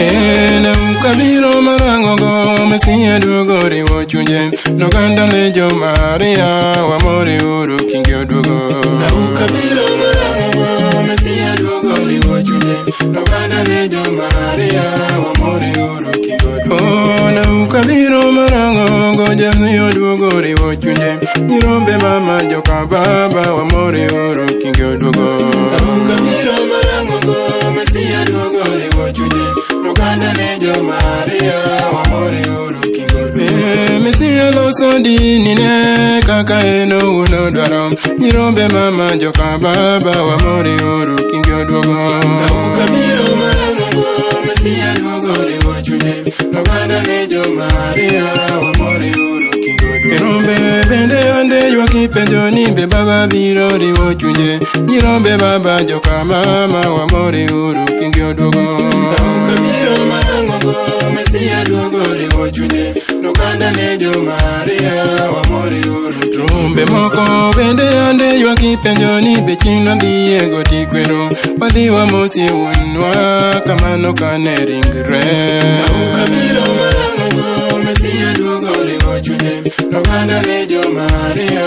Kabiro marang'ogo Mesia duogo riwo chunje noganda ne jo Maria wamore uru kinge oduogo. Kabiro marang'ogo Mesia duogo riwo chunje noganda ne jo Maria wamore uru kinge oduogo. Oh, kabiro marang'ogo Jasi oduogo riwo chunje nyirombe mama joka baba wamore uru kinge oduogo. Kabiro marang'ogo Mesia duogo riwo chunje noganda ne jo Maria wamore uru kinge oduogo. Mesia loso dini ne kaka en owuon odwaro nyirombe mama joka baba wamore uru kinge oduogo. Kabiro marang'ogo Mesia duogo riwo chunje noganda ne jo Maria wamore uru kinge oduogo. Nyirombe bende ande ywak ipenjo ni be baba biro riwo chunje nyirombe baba joka mama wamore uru kinge oduogo. Kabiro marang'ogo Mesia duogo riwo chunje noganda ne jo Maria wamore uru. Rombe moko bende ande ywak ipenjo ni be chieng' wadhiye goti kwero wadhi wamosie wuonwa kamano kane ringre. Kabiro marang'ogo Mesia duogo riwo chunje noganda ne jo Maria.